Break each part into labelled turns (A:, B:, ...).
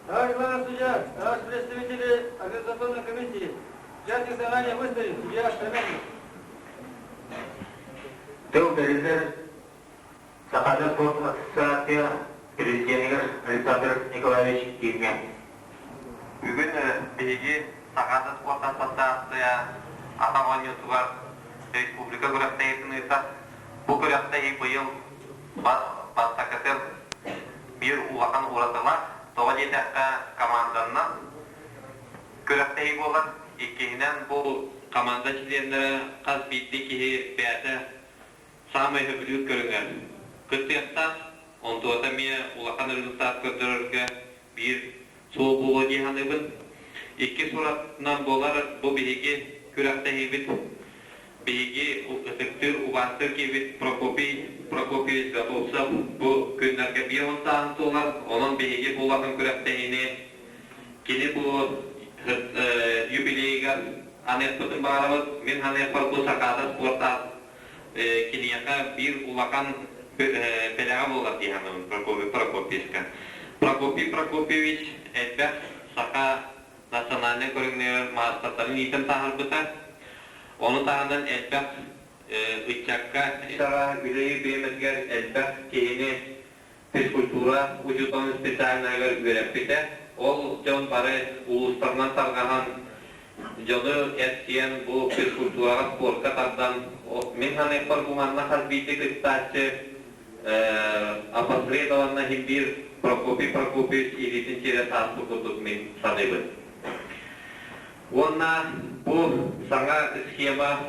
A: Товарищ главный судья, товарищ представители организационной комиссии, участник заранее выставим, судья Штамякин.
B: Тыл бэриллэр Сахата спорт ассоциация президенигэр Александр Николаевич Кимҥэ.
C: Бүгүн биһиги Сахата спорт ассоциация атах оонньуутугар республика күрэхтэһиитин ыытар. Бу күрэхтэһии быйыл бастакытын биир улахан уратылаах. Тоҕо диэтэххэ, команданнан күрэхтэһии буолар. Иккиһинэн, бу команда чилиэннэрэ хас биирдии киһи бэйэтэ саамай сөбүлүүр көрүҥэ кыттыахтаах. Онтуота эмиэ улахан результат көрдөрөргө биир суол буолуо дии саныыбын. Иккис уратынан буолар бу биһиги күрэхтэһиибит биһиги ытыктыыр, убаастыыр киһибит Прокопий Прокопьевич Готовцев бу күннэргэ 50 сааһын туолар. Онон биһиги бу улахан күрэхтэһиини кини бу юбилейыгар аныахпытын баҕарабыт. Мин саныахпар бу Сахаада спорт киниэхэ биир улахан бэлэҕэ буолар дии саныыбын Прокопий Прокопьевичка. Прокопий Прокопьевич элбэх саха национальнай көрүҥнэригэр маастардарын иитэн таһаарбыта. Ону таһынан элбэх ыччакка үлэһит бириэмэтигэр элбэх киһини физкультура учууталын специальноһыгар үөрэппитэ. Ол дьон бары улуустарынан тарҕаһан дьону эрчийэн бу физкультураҕа, спорка тардан мин саныахпар бу манна хас биирдии кыттааччы опосредованно иһин биир Прокопий Прокопьевич илиитин сиэрэ сааспыт курдук мин саныыбын. Уонна бу саҥа схема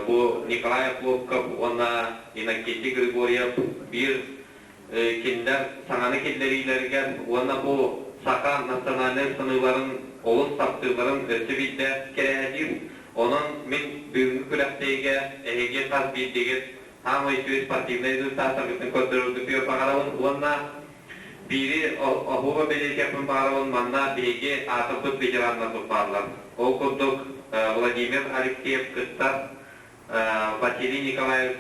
C: бу Николай Охлопков уонна Иннокентий Григорьев биир кинилэр саҥаны киллэриилэригэр уонна бу саха национальнай ыстаныыларын олус таптыылларын өссө биирдэ кэрэһэлиир. Онон мин бүгүҥҥү күрэхтэһиигэ эһиги хас биирдиигит саамай үчүгэй спортивнай результаттаргытын көрдөрөргүтүгэр баҕарабын уонна Биири оһуоба бэлиэтиэхпин баҕарабын, манна биһиги аатырбыт ветераннарбыт бааллар. Ол курдук Владимир Алексеев кыттар, Василий Николаев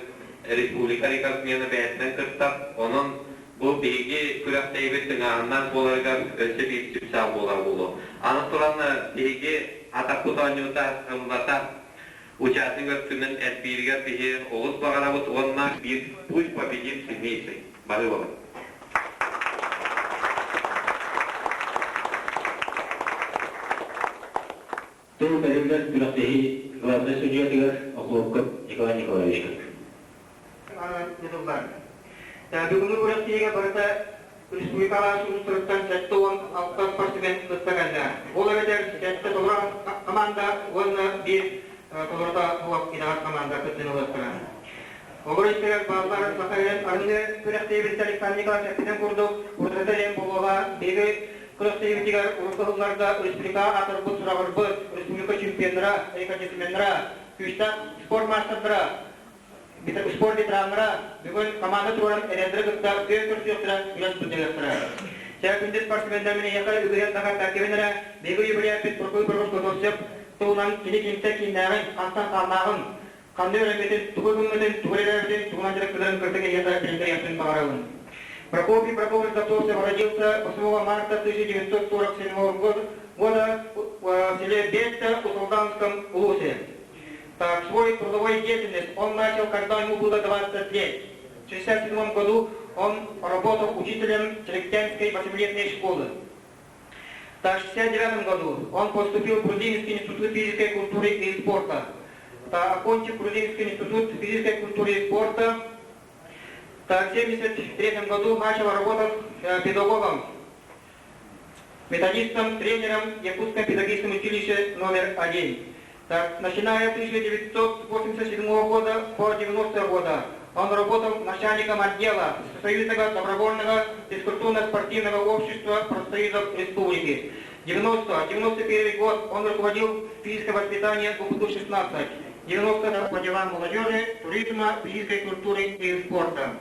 C: республика рекордсмена бэйэтинэн кыттар. Онон бу биһиги күрэхтэһиибит тыҥааһыннаах буоларыгар өссө биир чыпчаал буолар буолуо. Аны туран биһиги атахпыт оонньуута ыллата участник өттүнэн элбииригэр биһи олус баҕарабыт уонна биир пусть победит сильнейший. Бары
B: Тыл бэриллэр күрэхтэһии главнай судьуйатыгар Охлопков Николай Николаевичка.
A: Ыытыллар. Бүгүҥҥү күрэхтэһиигэ барыта республикаҕа улуустарыттан 76 спортсмен кытта кэллэ. Ол эбэтэр сэттэ толору команда уонна биир толорута суох итэҕэс команда кыттыыны ылыахтара. Олор истэригэр бааллар Саха сирин арыгы күрэхтэһиибит Александр Николаевич эппитин курдук, ураты диэн буолуоҕа биһиги күрэхтэһиибитигэр урукку сылларга республика аатырбыт сураҕырбыт республика чемпионнара, рекордсменнара, күүстээх спорт маастардара, спорт ветераннара бүгүн команда туруоран эдэрдэри кытта күөн көрсүөхтэрэ, күрэс сылдьыахтара. Чэ, күндү спортсменнар мин эһиэхэ үгүһүн таһааттааккыбын эрэ, биһиги юбилейпит Прокопий Прокопьевич Готовцев туһунан кини кимтэн кииннээҕин, хантан хааннааҕын, Ханна үөрэммитин, тугу гыммытын, тугу үлэлээбитин, тугунан дьарыктанарын кырдык эйиэхэ билиннэриэхпин баҕарабын. Прокопий Прокопьевич Готовцев родился 8 марта 1947 года в селе Бельта Усулданском улусе. Так, свой трудовой деятельность он начал, когда ему было 20 лет. В 1967 году он работал учителем Челектянской восьмилетней школы. Так, в 1969 году он поступил в Грузинский институт физической культуры и спорта. Так, окончив Грузинский институт физической культуры и спорта, так, в 1973 году начал работать педагогом, методистом, тренером Якутском педагогическом училище номер один. Так, начиная с 1987 года по 90 года. Он работал начальником отдела Всесоюзного добровольного физкультурно-спортивного общества профсоюзов республики. 90-91 год он руководил физическое воспитание ГУПТУ-16. 90 по делам молодежи, туризма, физической культуры и спорта.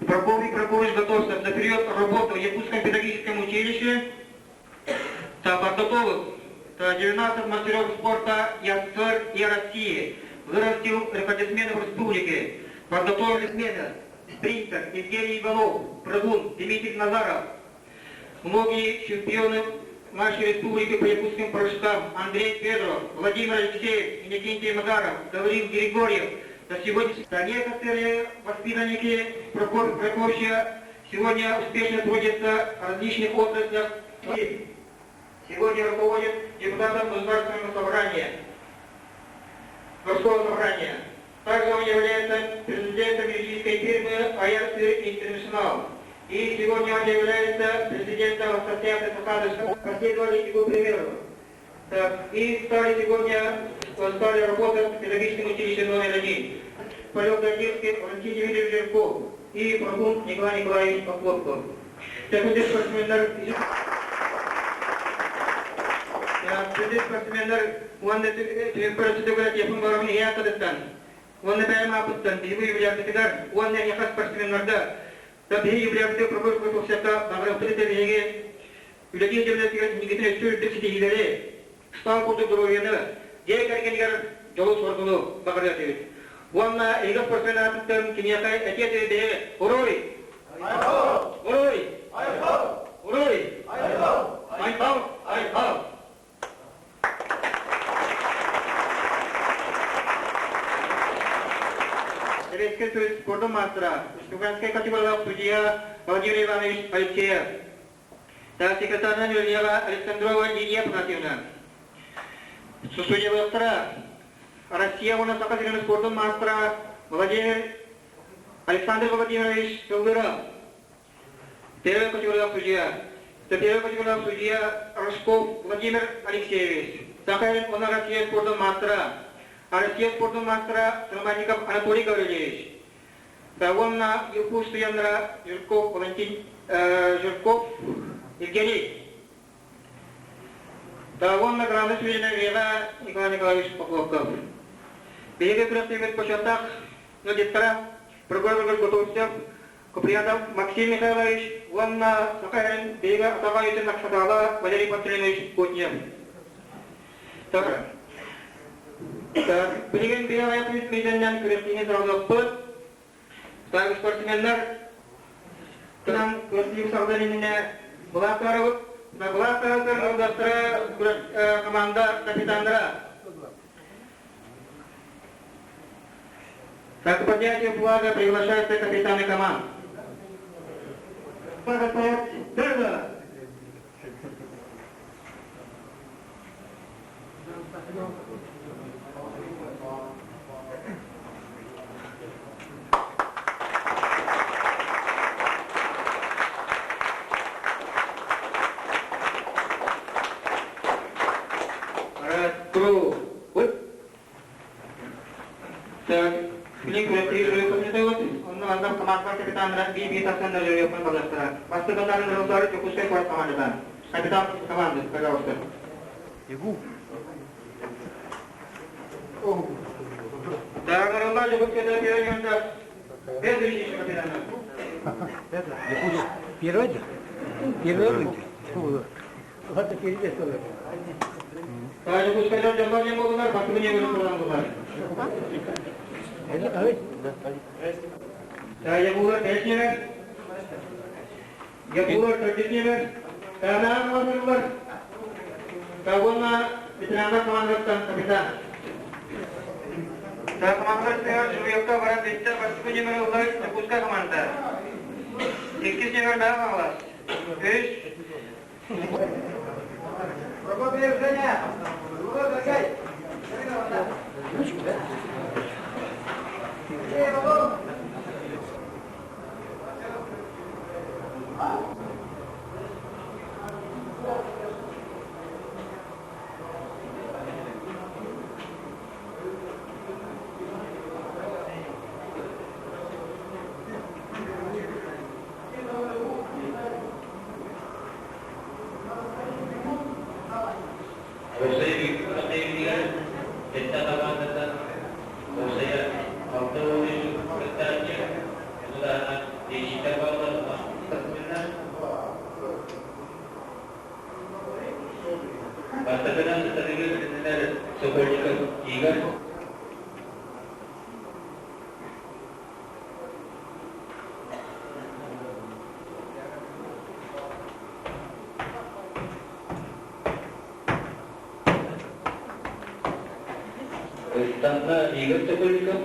A: Прокопий Прокопьевич Готовцев за период работы в Якутском педагогическом училище подготовил 19 мастеров спорта СССР и России, вырастил рекордсменов республики, подготовил смены, спринтер Евгений Иванов, прыгун Дмитрий Назаров, многие чемпионы нашей республики по якутским прыжкам Андрей Федоров, Владимир Алексеев, Иннокентий Макаров, Гаврил Григорьев. До сегодня некоторые воспитанники Прокопьевича сегодня успешно трудятся в различных отраслях. Сегодня руководит депутатом Государственного собрания, городского собрания. Также он является президентом юридической фирмы АРС Интернационал. И сегодня он является президентом Ассоциации Сахадышев. Последовали его примеру. Так, и стали сегодня стали работать в педагогическом училище номер один. Полет Донецкий Валентин Дмитриевич Жирков и Прокун Николай Николаевич Поклопков. Спортсменнар спортсменнар уонна түмүк телефон барабын ийэ кадыттан уонна бэйэм ааппыттан биһиги юбилярбытыгар уонна эһиэхэ спортсменнарга да биһиги юбилярбытыгар Прокопий Прокопьевичка баҕарыахпыт этэ биһиги үлэлиир дьэмнэртигэр инникитин өссө үрдүк ситиһиилэри, стал курдук доруобуйаны, дьиэ кэргэнигэр дьолу-соргуну баҕарыа этибит. Уонна эһиги спортсмен аатыттан киниэхэ этиэ этибит биһиги Уруй! Уруй! Уруй! Айхал! Айхал! Советский Союз спорта мастера, республиканская категория судья Владимир Иванович Алексеев. Секретарынан Юлияға Александрова Лидия Афанасьевна. Судьялықтара Россия уонна Саха сирин спордун маастара Владимир Александр Владимирович Сылдыров. Первый категория судья. Первый категория судья Рожков Владимир Алексеевич. Сахалин уонна Россия спордун маастара. Россия спордун маастара Сылманников Анатолий Гаврилевич. Уонна Якут судьялара Жирков Валентин Жирков Евгений. Уонна главный судья Вера Николай Николаевич Поплавков. Биһиги күрэхтэһиибит бочуоттаах ыалдьыттара Прокопий Готовцев, Куприянов Максим Михайлович уонна Саха сирин биһиги атаҕа үйэтин аксакаала Валерий Пантелеймонович Кутнев. Билигин биһиги аҕыйах мүнүүтэнэн күрэхтэһиини саҕалыахпыт. Спортсменнар тынан күрэхтэһии саҕалар иннинэ былаахтарабыт. Былаахтарабыт ылластара команда капитаннара. Так, к поднятию флага приглашаются капитаны команд. Флага стоять Дырга! Раз, вот. Так, билин күрэхтэһии жюри Онно андан команда капитаннара би-би тахсан жюри пожалуйста. Бастыгыннарын рылдары Дьокуускай куорат командата. Капитан команды, пожалуйста. Егу. Так, рылдар Дьокуускайда первый Следующий капитан.
D: Первый? Первый выйдет. Вот впереди что
A: Дьокуускайдан дьоннор не буоллулар, бастыгы не буоллулар. Ябулар бэс нөмер. Ябулар төрдүс нөмер. Танаан Уонна ветерандар командаттан капитан. Командалар жеребьевка баран бүттэ бастакы нөмер ылла Дьокуускай команда. Иккис нөмер Мэҥэ Хаҥалас. Үс.
D: Прокопьев Женя!
B: Бастакынан ыстатыйга билиннилэр Сокольников Игорь. Ыстанна Игорь Сокольников.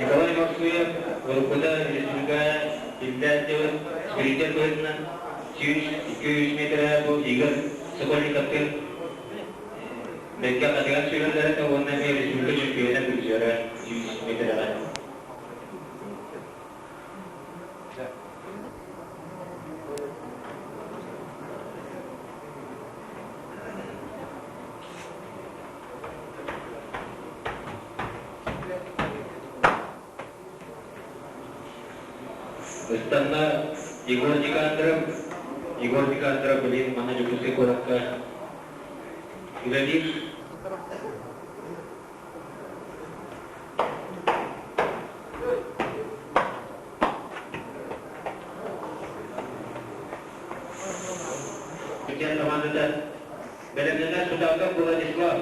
B: Николай Морсуев уруккута республика биллээччи спринтер быһыытынан 100-200 метрэ бу Игорь Сокольниковтыын бэккэ хатыган сүүрэллэр этэ уонна эмиэ республика чемпиона призера 100 метрэҕэ. Ыстанна Егор Никандров, Егор Никандров билигин манна Дьокуускай куоракка үлэлиир. Диэн командата бэлэмнэнэр Сутаков Владислав.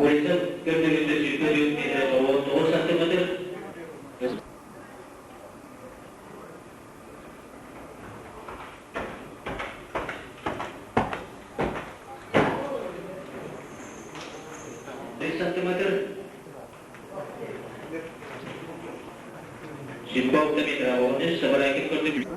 B: Улица көрдөрүүтэ 104 метр 99 сантиметр. Сантиметр. 26 метр оҕону Сабарайкин көрдүк.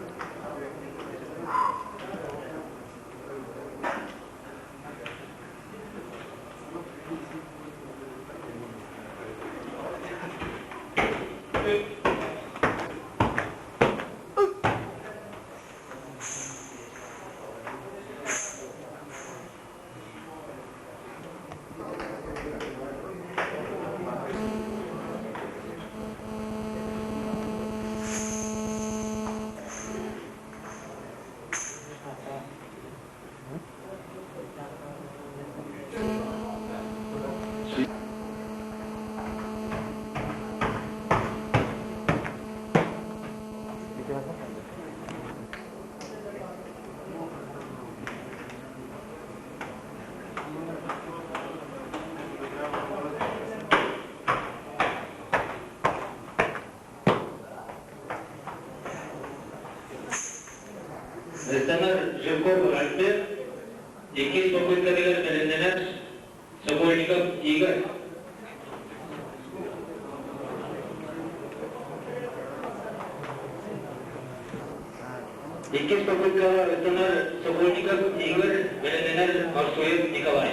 B: Ыстанар Жирков Альберт, иккис попыткатыгар бэлэмнэнэр Сокольников Игорь. Иккис попыткаҕа ыстанар Сокольников Игорь, бэлэмнэнэр Марсуев Николай.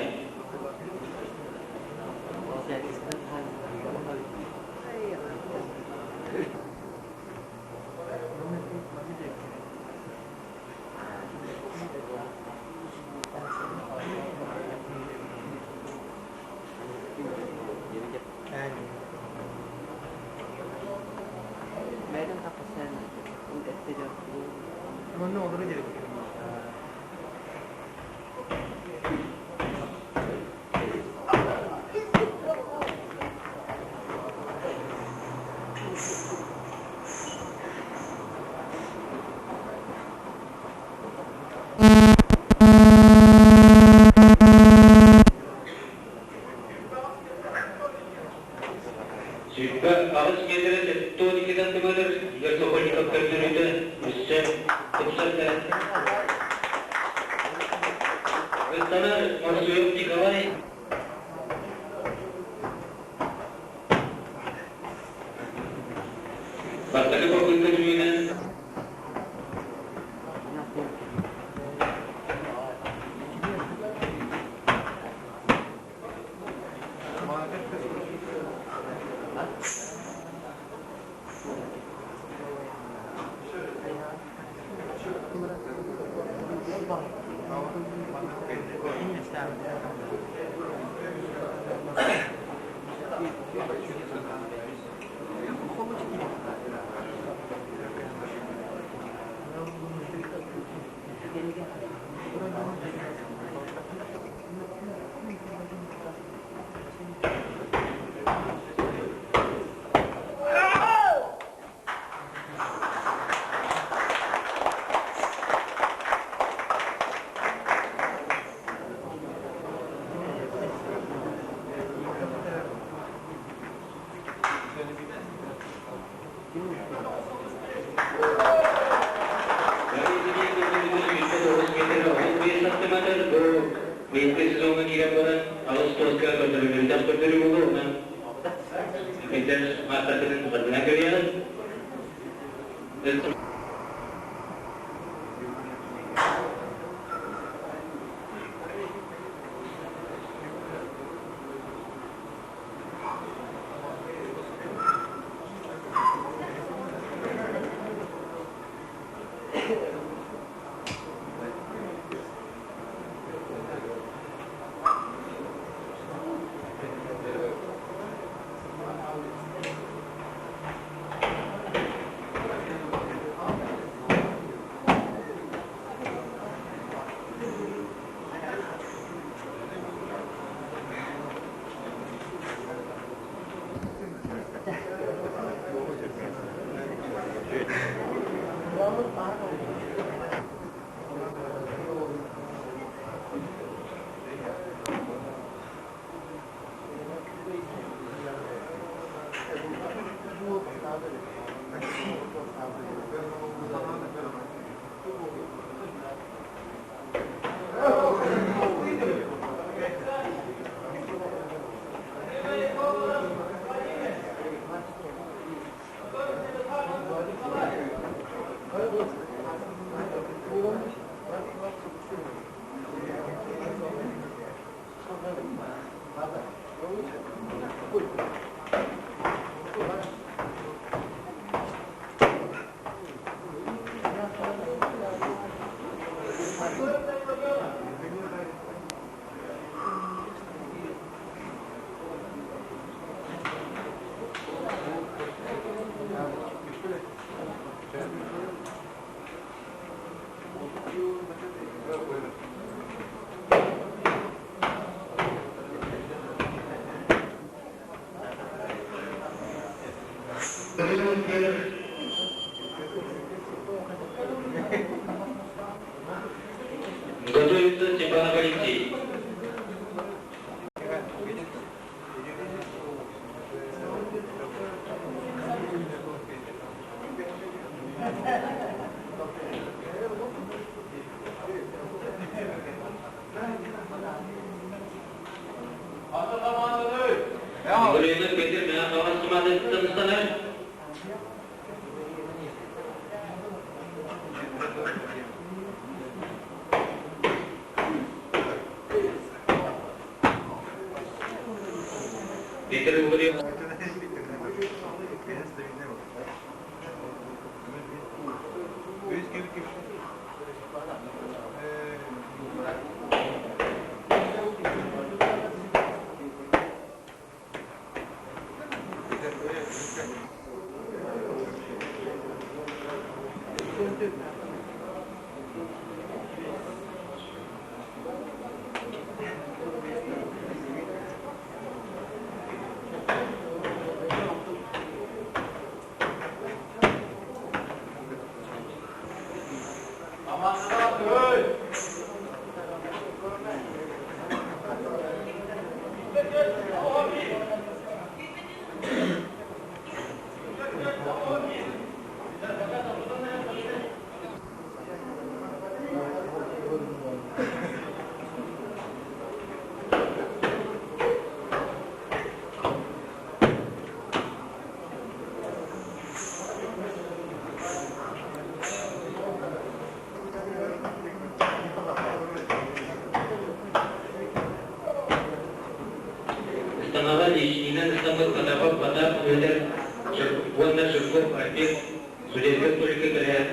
B: Сүүрбэ аҕыс миэтэрэ Быйылгы сезоҥҥа киирэн баран, Аҕыс-тоҕуска көрдөрүллүбүтэх көрдөрүү буолуо, онон Питер маастарбытын бардынан көрүөҕүн. Готовится Степанов Алексей. Гурьянов Петр Михайлович Самадыттан Петр Гурьев. Ыстанаҕа личинэн ыстаммыт Потапов Потап эбэтэр уонна Жирков Альбек судейскай столикка кэлээт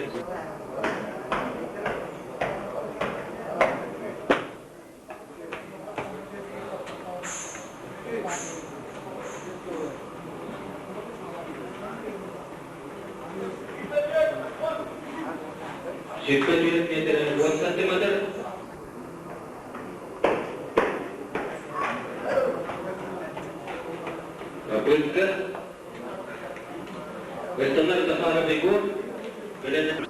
B: Сүүрбэ түөрт миэтэрэ уон сантиметр. Попытка. Ыстанар Захаров Егор. Бэлэн.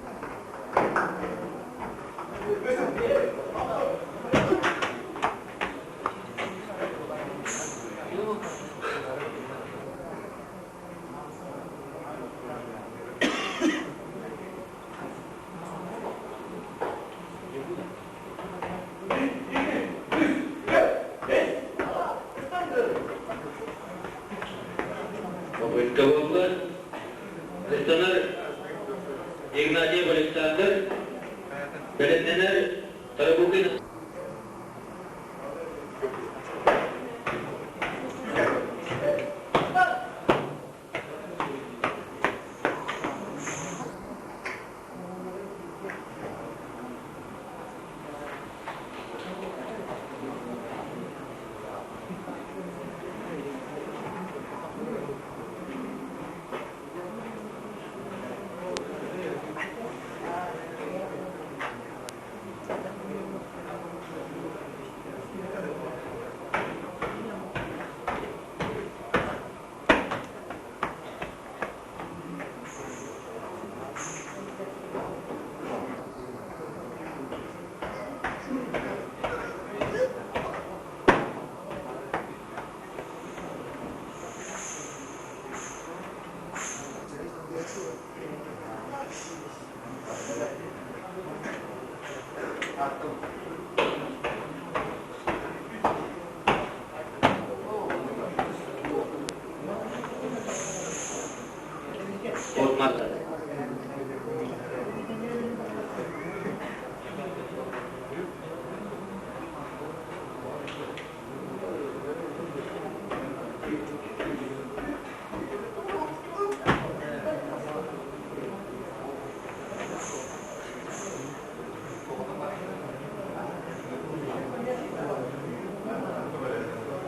B: Попытка буолла. Ыстанар Игнатьев Александр. Бэлэмнэнэр Тарабукин.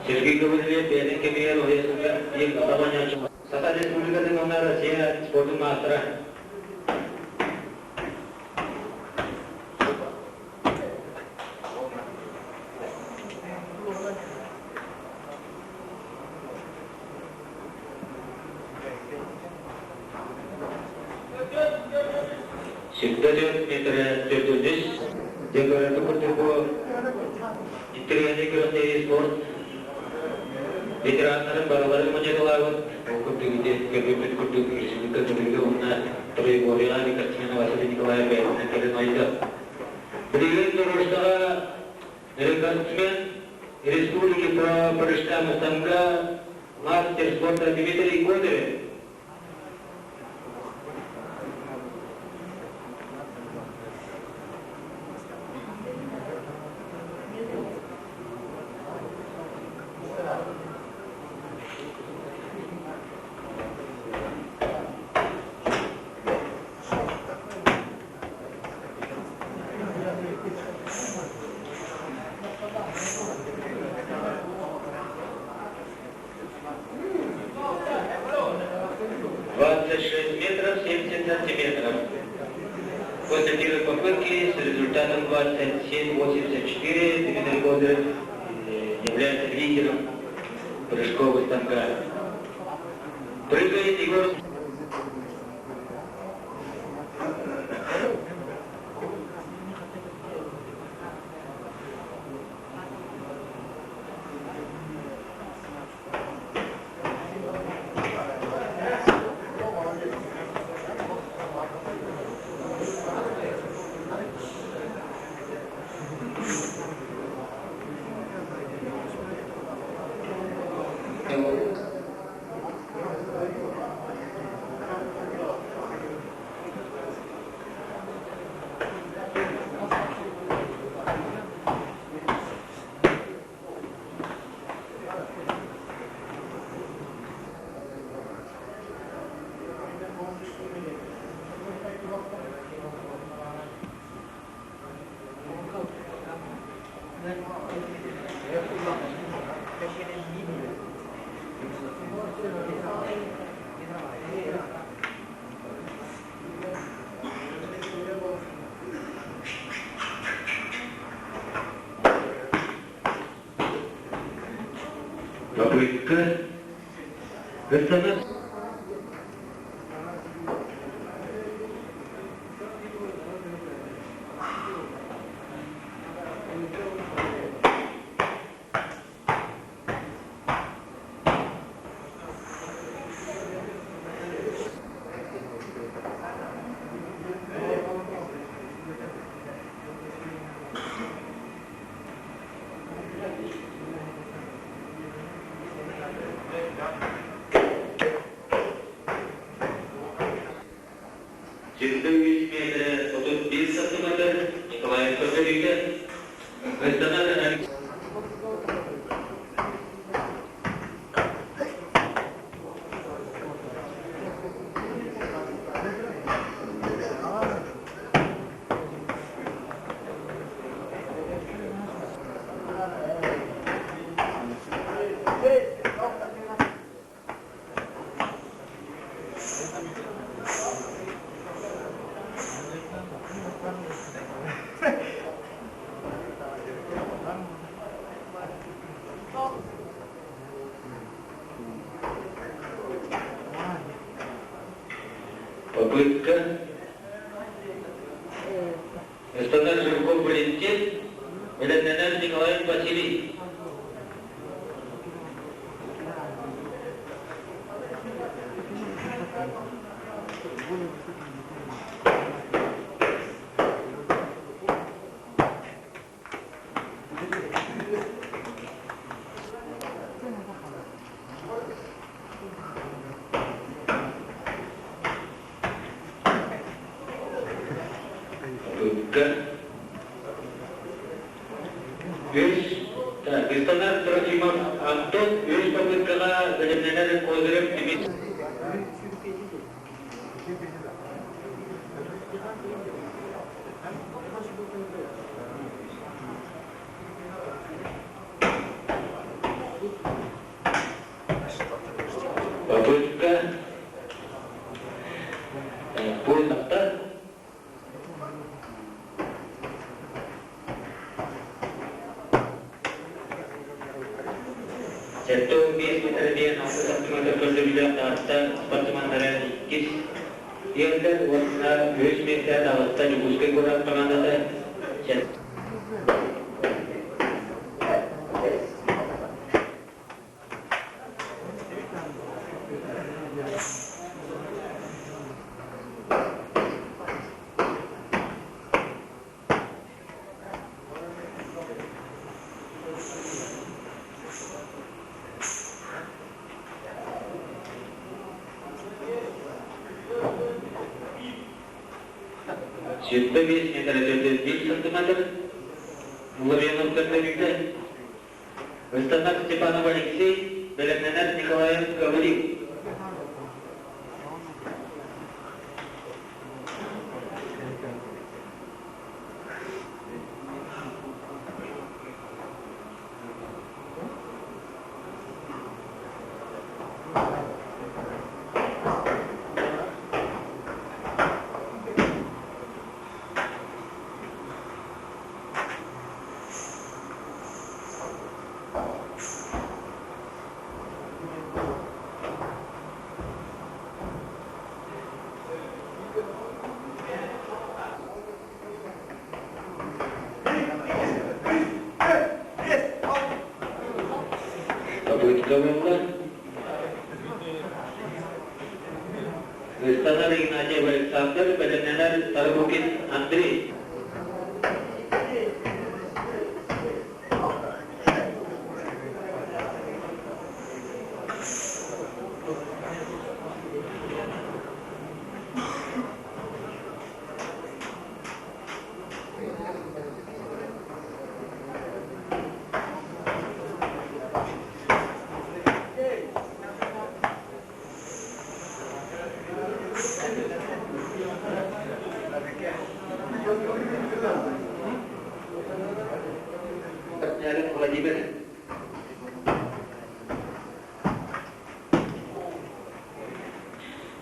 B: Сергей Гаврилев бэйэтин кэмигэр уһуйа сылдьан биир атаманячы Саха Республикатын уонна Россия спордун маастара. Сирдэ 4 метрэ төрдүс декораты курдук интэриэһинэй күрэхтэһии спорт ветераннарын барыларын мунньаталаабыт. Ол курдук ити көрбүппүт курдук республика Көтүргэ уонна Троегорьеҕа Викторчина Василий Николаев бэйэтинэн кэлэн ойдо. Билигин дорожкаҕа рекордсмен республики по прыжкам СНГ мастер спорта Дмитрий Козырев. 26 метров 70 сантиметров. После первой попытки с результатом 27,84 Дмитрий Козырев является лидером прыжкового станка. Прыгает Егор. Попытка. Ыстанар Сирдэ үс миэтэрэ 31 сантиметр Николаевка көрүүтэ. Ыстанар Попытка. Ыстанар Жирков Валентин, бэлэмнэнэр Николаев Василий. Попытка. Үс Ыстанар Трофимов Антон үс попыткаҕа бэлэмнэнэр Козырев Дмитрий. Попытка. Пункта. 75 миэтэрэ 6 сантиметр көрдөрүүлээх Таатта спортсменнара иккис иһэллэр уонна үһүс миэстэ таҕыста Дьокуускай куорат хамаандата. 25 миэтэрэ 405 сантиметр Лавинов көрдөрүүтэ. Ыстанар Степанов Алексей, бэлэмнэнэр Николаев Гаврил. Попытка буолла. Ыстанар Игнатьев Александр, бэлэмнэнэр Тарабукин Андрей. Владимир.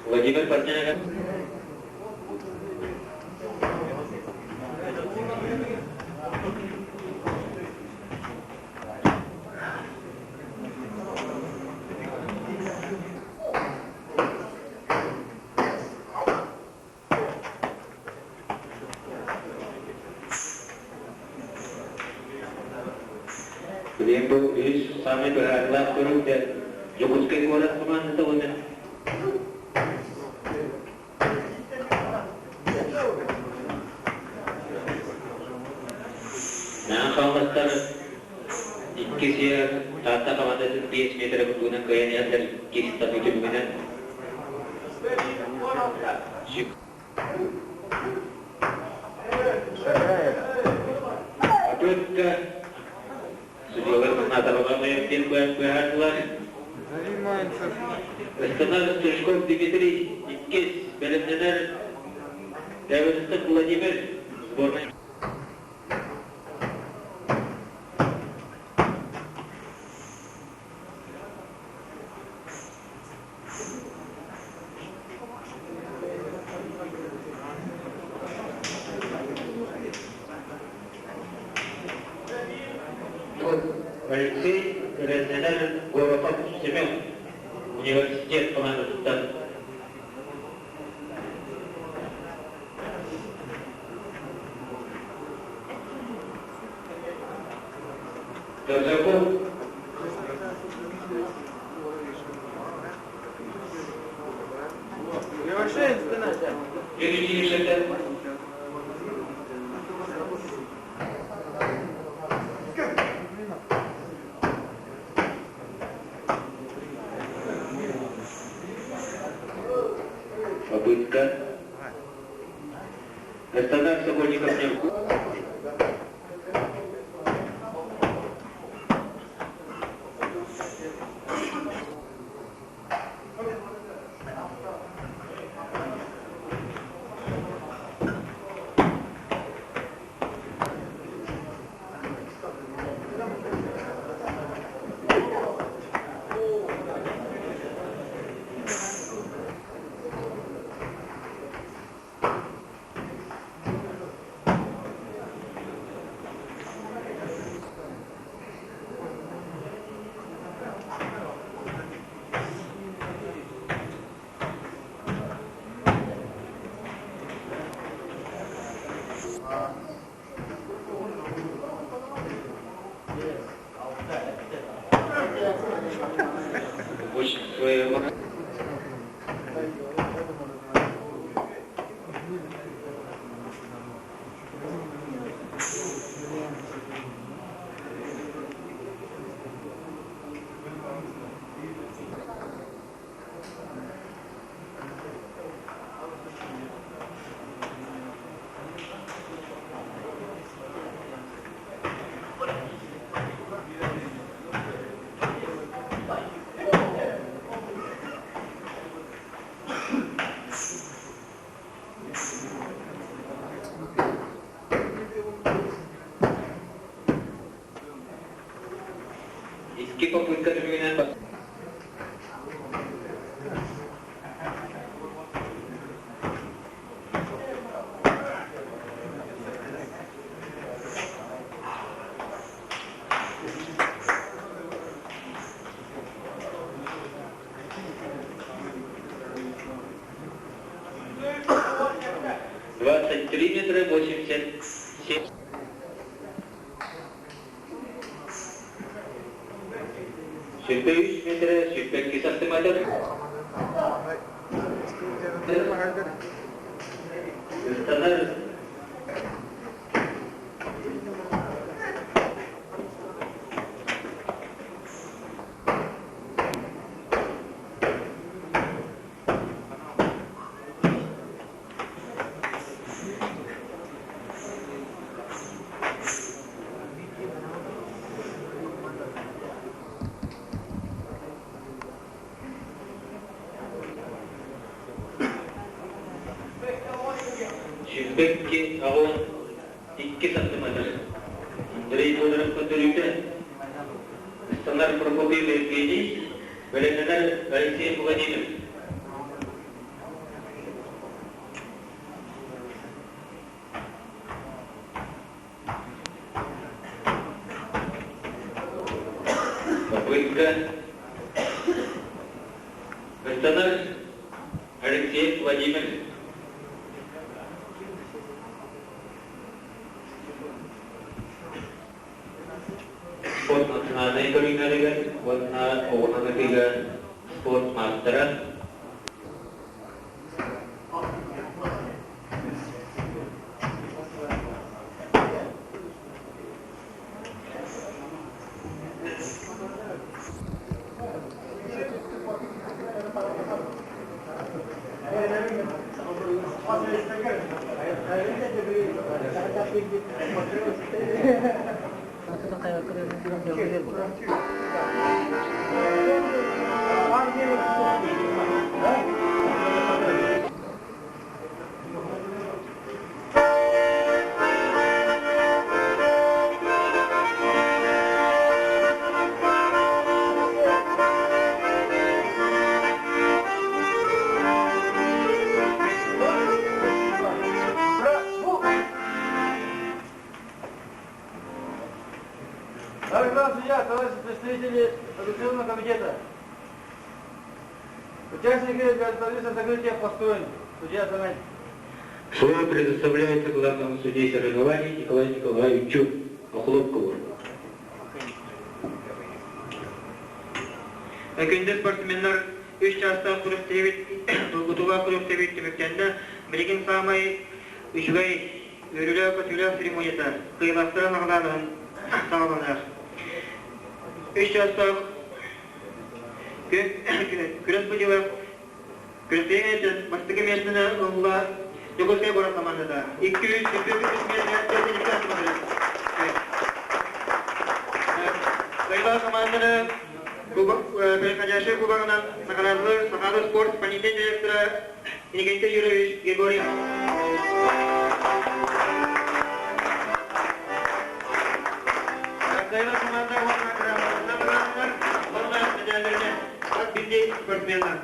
B: Владимир Портнягин. Билигин бу үһүс саамай быһаарыылаах көрүҥ дьэ Дьокуускай куорат хамаандата уонна Мэҥэ Хаҥаластар иккис үйэ Таатта хамаандатын 5 метрэ кутуунан кыайан иһэллэр иккис табыы түмүгүнэн. Попытка судьялар Наталга диэн быһаардылар. Ыстанар Стручков Дмитрий иккис бэлэмнэнэр Эверстов Владимир сборной. Алексей Ренненер Горохов Семен университет командатыттан Казаков Попытка. Стандарт Сокольников Очень своего. Икки попытка түмүгүнэн 23 метра 87. 23 метра 82 сантиметр. Ыстанар Сүүрбэкки 82 сантиметр. Андрей Федоров көрдөрүүтэ Ыстанар Прокопьев Евгений, бэлэмнэнэр Алексей Владимир. Попытка. Ыстанар Алексей Владимир. Спорт национальный. Хамааннай көрүҥнэригэр уонна оҕунан ытыыга спорт маастара.
E: Дорогой судья, товарищи представители Координационного комитета, участники для таблицы закрытия построен. Судья Самед.
B: Слово предоставляется главному судье соревнований Николаю Николаевичу Охлопкову.
A: Күндү спортсменнар үс чаастаах күрэхтэһиибит долгутуулаах күрэхтэһиибит түмүктэннэ. Билигин саамай үчүгэй үөрүүлээх-көтүүлээх церемонията кыайыылаахтары наҕараадалааһын саҕаланар. Үс чаастаах күрэс быдьыла күрэхтэһиитин бастакы миэстэни ылла Дьокуускай куорат хамаандата. 223 миэстэ Кыайыылаах хамаанданы Переходящий кубогынан наградалыыр Сахаада спорт понятие директора Никита Юрьевич Григорьев. Кыайыылаах хамаанда уонна грамоталар уонна медаллэринэн хас биирдии спортсменнар.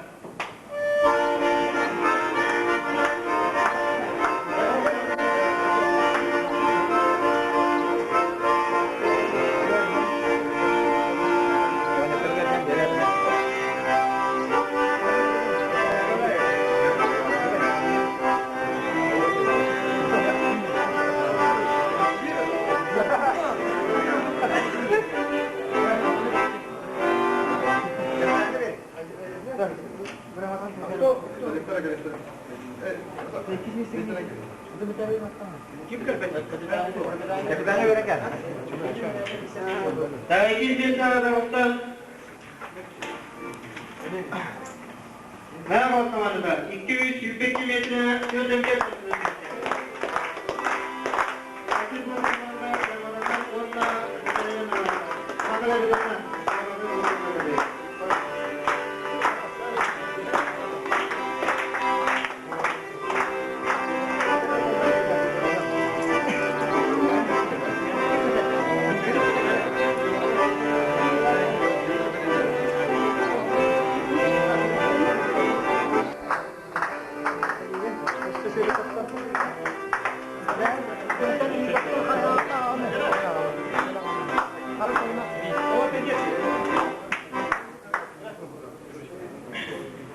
A: Merhaba командада 222 метр 4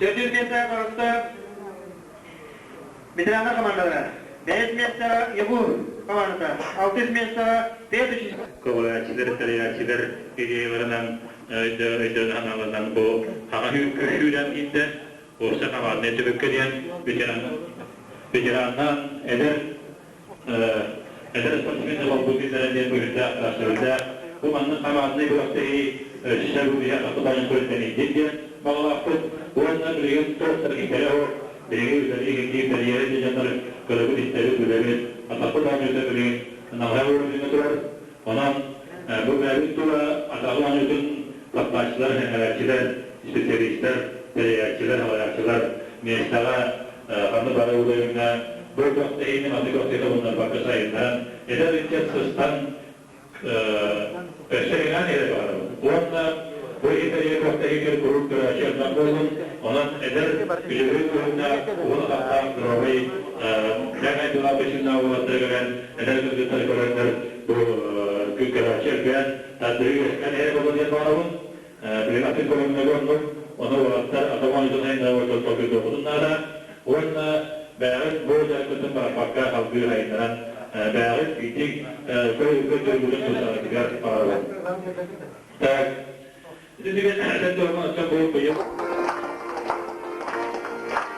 A: Төрдүс место таҕыста ветераннар командалара. Бэһис место Егор командата. Алтыс место Петр
F: Көҕүлээччилэр, тэрийээччилэр идеяларынан өйдөөн бу хаҥа күүрэн иитте уопсай хамаанданы түбүккэ диэн ветераннан эдэр эдэр спортсмены холбуу киллэрэн диэн быһыытаах тахсыбыта. Бу маннык хамаанданы күрэхтэһии өссө бу биһиэхэ тутаан көрүтэнийдин диэн баҕалаахпыт. Уонна билигин туохтар киккэрэ суох биһиги үлэлии кирдии тэрийэри дьоннор көрөбүт, истэбит, билэбит. Атахпыт оонньуута билигин намыһах уровеньҥа турар. Онон бу бэйэбит тула атаҕы оонньуутун таптааччылар, сэҥээрээччилэр, специалистар, тэрийээччилэр, салайааччылар миэстэҕэ ханна бары уровеҥҥа бу күрэхтэһиини маннык күрэхтэһиини умнарбакка сайыннаран, эдэр ыччат сыстан өссө кэҥээн иһэрэ баҕарабын. Уонна бу иһитэрийэ күрэхтэһиитигэр куруук көрөөччү элбэх буоллун, онон эдэр үчүгэй уһуннаах, уһун атахтаах здоровый дэҥ айдылаах быччыҥнаах уолаттары кэлэн, эдэр кыргыттары көрөннөр бу көрөөччү элбээн, тардыһыы үөскээн иһэрэ буолуо диэн баҕарабын. Билигин атын көрүҥнэргэ оннук, ону уолаттар атах оонньуутун айаннара толкуйдуохпутун наада. Уонна бэйэҕит бу дьарыккытын бараппакка салгыы сайыннаран, бэйэҕит ити көрдөрүүгүтүн тупсараргытыгар баҕарабын. Так. Ити түгэн туһунан бу быйыл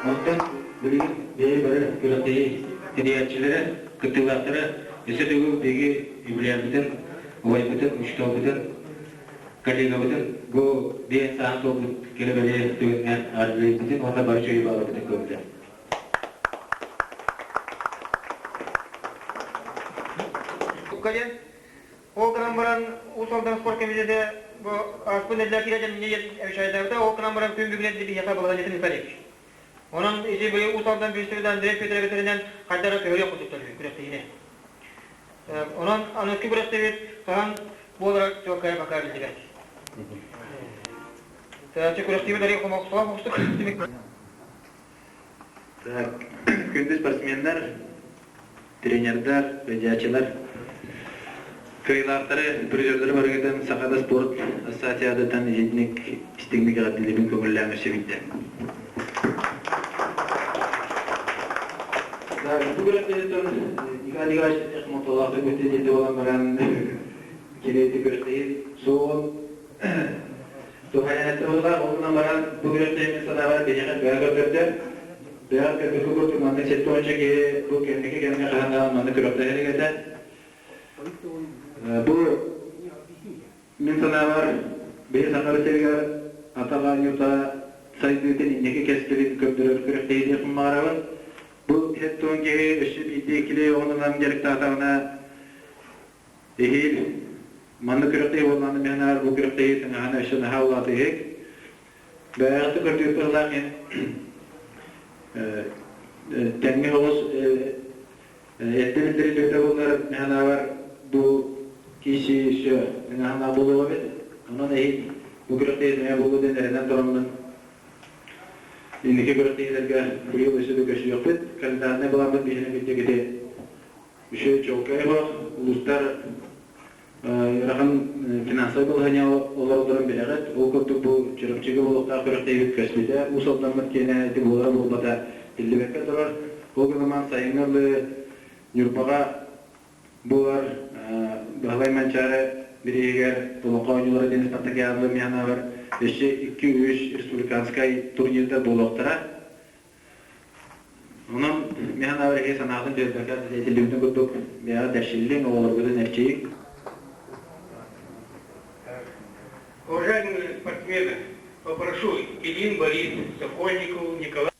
B: Онтон билигин бэйэ бары күрэхтэһии тэрийээччилэрэ, кыттыылаахтара өссө төгүл биһиги юбилейбытын, убайбытын, учууталбытын, коллегабытын бу биэс сааһын туолбут кэрэ-бэлиэ түгэнинэн арыйбытын уонна бары үчүгэй баҕарбытын көрдө.
A: Кэлин Ол гынан баран Уус Алдан спорт комитета бу ааспыт нэдиэлэ киирэ дьэн ол гынан баран күн бүгүнэн биһиэхэ балаһыанньатын ыытар эбит. Онон ити быйыл Уус Алдан бириистэбит Андрей Петрович этэринэн хайда эрэ көһөрүөх курдуктар үһү күрэхтэһиини. Онон аныгы күрэхтэһиибит хаһан буолара чуолкайа пока биллибэт. Күрэхтэһиибит арыый хомолтолоох оҕустук түмүк.
B: Так, күндү спортсменнар, тренердар, ыдьааччылар, кыайыылаахтары, призердары барыгытын Сахада спорт ассоциациятыттан итинник истиҥник эҕэрдэлиибин көҥүллээн өссө биирдэ.
E: Бу күрэхтэһииттэн Николай Николаевич хомолтолоохтук бүтүн буолан баран кини күрэхтэһии суоҕун Туһаайыттыбыллар ол гынан баран бу күрэхтэһиини санаабар биһиэхэ бөҕө көрдөрдө. Бөҕө көрбүккэ курдук маннык 70 киһи бу кэнники кэмҥэ хаһан даҕаны маннык күрэхтэһэ илик этэ. Бу мин санаабар биһи саха сиригэр атах оонньуута сайдыытын инники кэскилин көрдөрөр күрэхтэһии диэхпин баҕарабын. Бу 70 киһи өссө биирдии-иккилии оҕонунан дьарыктаатаҕына Эһиил маннык күрэхтэһии буоллаҕына мин аһаар бу күрэхтэһии тыҥаһына өссө наһаа улаатыыһык. Бэйэҕитэ көрдүүр быһыылаах мин тэҥҥэ оҕус эрдэ биллэриллибитэ буоллар мин санаабар бу киси өссө тыҥаһына буолуо эбит. Онон эһиил бу күрэхтэһии эмиэ буолуо диэн эрэнэн тураммын инники күрэхтэһиилэргэ быйыл өссө да көрсүөхпүт. Календарнай былааммыт биһиэнэ бүттэ Үчүгэй чуолкай суох улуустар ыарахан финансовай балаһыанньаҕа олороллорун билэҕит. Ол курдук бу Чурапчыга буолуохтаах күрэхтэһиибит көспүтэ. Уус Алдаммыт киэнэ ити буолара буолбата биллибэккэ турар. Ол гынан сайыҥҥы ылы Ньурбаҕа буолар Баһылай Манчаары бирииһигэр Олоҥхо оонньуулара диэн спартакиадалар миһанаабар өссө 2-3 республиканскай турнирдар буолуохтара. Онон мин санаабар эһиги санаатын түһэрбэккэ этиллибитин курдук бэйэҕит бэрсиллиҥ, оҕолоргутун эрчийиҥ.
G: Уважаемые спортсмены, попрошу Ильин Борис, Сокольников Николай.